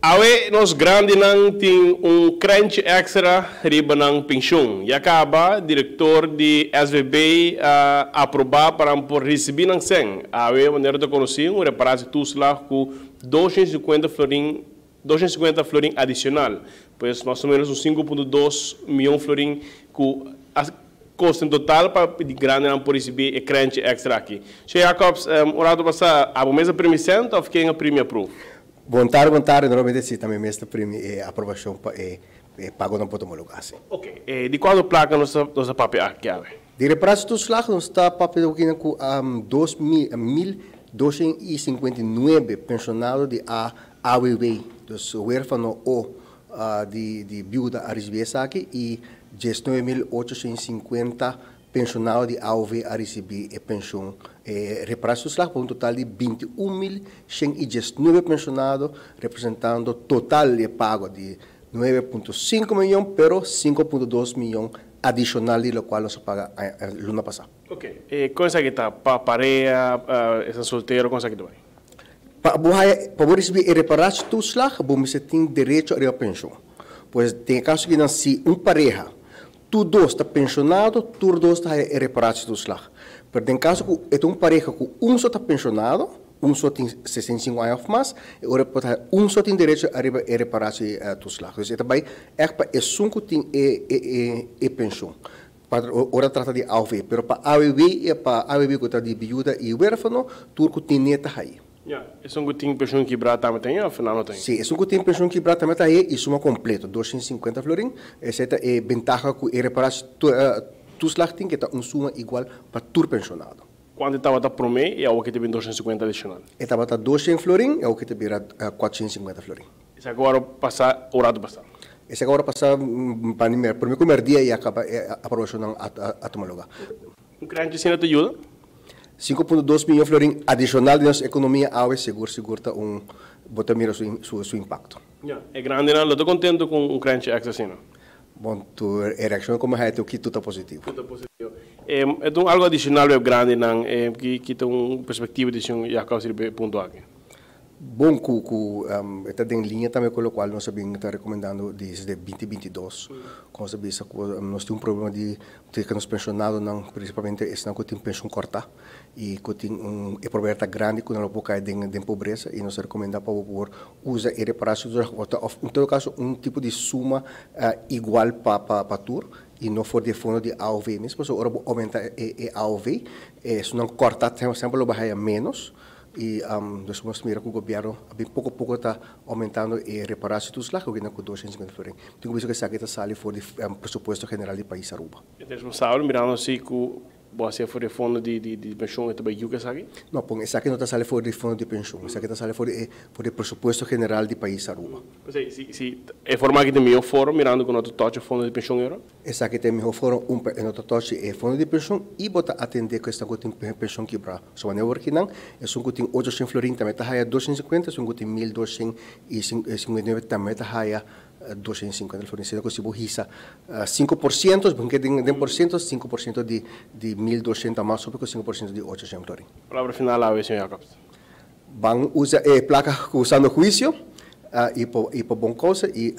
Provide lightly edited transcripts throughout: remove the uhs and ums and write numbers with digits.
Awe nos grandinan tin un krenchi èkstra riba nan penshun. Ya kaba direktor di SVB a aprobá pa nan por risibí nan sèn. Awe manera ta konosí un reparasi toeslag ku 250 florin 250 florin adishonal, pues mas o ménos un 5.2 mion florin ku a kosta en total pa di grandinan por risibí e krenchi èkstra aki. Señor Jacobs, un ratu pasá abo mes a primi sèn òf ken a primi aprove? Bon tardi, bon tardi. Normalmente si ta mi mes ta primi e aprobacion pa e pagonan por tuma lugar, si. Ok, di cuanto placa nos ta nos ta papia aki awe? Di reparatietoeslag nos ta papia okinan cu dos mil, 1259 pensionado di a AWW, dus huerfano o di di biuda a ricibi esaki y 19.850 Penshonado di aov a risibí e penshon e reparatietoeslag pa un total di 21.119 penshonado, representando total di e pago di 9.5 miyon, pero 5.2 miyon adishonal di lokual nos a paga luna pasá. Ok, e kon esaki ta? Pa pareha, esnan soltero, kon esaki ta bai? Pa bo haya, pa bo risibí e reparatietoeslag bo mester tin derecho ariba penshon. Pues den e kaso akinan si un pareha Tur dos ta penshonado, tur dos ta haya e reparatietoeslag. Pero den kaso ku e ta un pareha ku un so ta penshonado, un so tin 65 aña òf mas, e ora por ta haya un so tin derecho ariba e reparatietoeslag. Dus e ta bai ègt pa esun ku tin e e e penshon. Pa ora trata di AOV. Pero pa AWB i pa AWB ku ta di biuda i huerfano, tur ku tin ne ta haya. Ya, esun ku tin penshun kibrá tambe ta hei òf nan no ta hei? Sí, esun ku tin penshun kibrá tambe ta hei i suma kompleto, 250 florin. Esei ta e bentaha ku e reparatietoeslag tin, ke ta un suma igual pa tur penshonado. Kuantu e tabata promé i awor ke ta bin 250 adishonal? E tabata 200 florin i awor ke ta bira 450 florin. Esaki a wòrdu pasá un ratu pasá? Esaki a wòrdu pasá pa promé ku mèrdia i a kaba e aprobashonnan a tuma lugá. Un kranchi asina ta yuda? 5.2 miyon florin adishonal den nos ekonomia awe sigur sigur ta un bo ta mira su su impakto. Ya, e grandinan lo ta kontento ku un kranchi èkstra asina? Bon, tur e reakshon ku mi haya tur ki tur ta positivo. Tur ta positivo. E ta un algu adishonal pa e grandinan ki ta un perspektiva di señor Jacobs riba e punto aki? Bon ku ku e ta den liña tambe ku lokual nos a bin ta rekomendando desde 2022. Ku nos a bisa ku nos tin un problema di ku nos penshonadonan, prinsipalmente esnan ku tin penshon kòrtá i ku tin un e problema ta grandi ku nan lo por kai den den pobresa i nos a rekomendá pa bo por usa e reparashon òf en todo kaso un tipo di suma igual pa pa tur i no for di e fondo di aov mes pasobra ora bo oumenta e aov esunnan kòrtá semper lo bai haya ménos. I nos mos mira ku gobièrnu a bin poko poko ta oumentando e reparatietoeslag ku kina ku 250 florin. Tin ku bisa ku esaki ta sali for di presupuesto general di pais Aruba. E ta responsabel mirando si ku bo hasié for di e fondo di di penshon e ta bai yuka esaki? No, pon esaki no ta sali for di fondo di penshon. Esaki ta sali for di e for di e presupuesto general di pais Aruba. P'esei si si e forma aki ta e mihó forma mirando ku no ta tocha fondo di penshon ero? Esaki ta e mihó forma un pa e no ta tochi e fondo di penshon i bo ta atendé ku esnan ku tin penshon kibrá. So wanneer wor kinan, esun ku tin 800 florin tambe ta haya 250, esun ku tin 1259 tambe ta haya 250 florin. Sino ku si bo hisa 5%, bo ke den por siento, 5% di di 1200 ta mas hopi ku 5% di 800 florin. Palabra final awe, señor Jacobs. Ban usa e plaka ku sano huisio i pa bon kousa i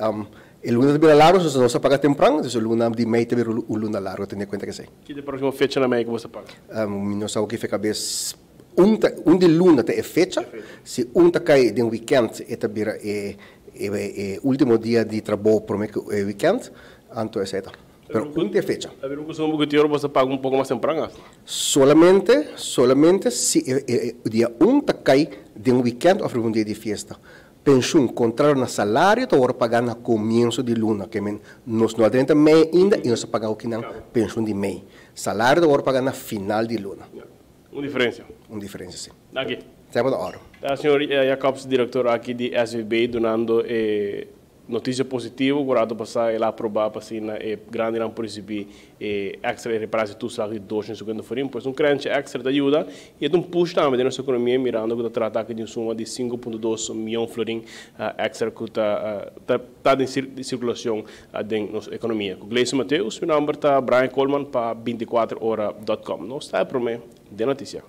e luna ta bira largu so nos a paga tempran dus e luna di mei ta bira un luna largu tene kuenta ku esei. Ki ta e proksimo fecha na mei ku bo ta paga? Mi no sa ki fecha bes un ta un di luna ta e fecha si un ta kai den wikènt e ta bira e e ultimo dia di trabou prome ku e wikènt anto esei ta. Pero un te fecha. Ta bira un kustumber ku tin ora bo ta paga un poko mas tempran asta. Solamente, solamente si e e dia un ta kai den un wikènt òf riba un dia di fiesta. Penshun, kontrario na salario, ta wòrdu pagá na komienso di luna. Ke men nos no a drenta mei ainda i nos ta paga okinan penshun di mei. Salario ta wòrdu pagá na final di luna. Ya. Un diferensia. Un diferensia, si. Danki. Tempu na òrdu. Ta señor Jacobs, direktor aki di SVB, dunando e Noticia positivo cu rato pasa el a aproba pa asina e grandinan por ricibi e extra e reparatie toeslag di 250 florin. Pues un crentje extra ta yuda y e ta un push tambe den nos economia mirando cu ta trata aki di un suma di 5.2 miyon florin extra cu ta ta den circulacion den nos economia. Cu Gleison Mateus, mi nomber ta Brian Koolman pa 24 ora dot com. Nos ta e prome den noticia.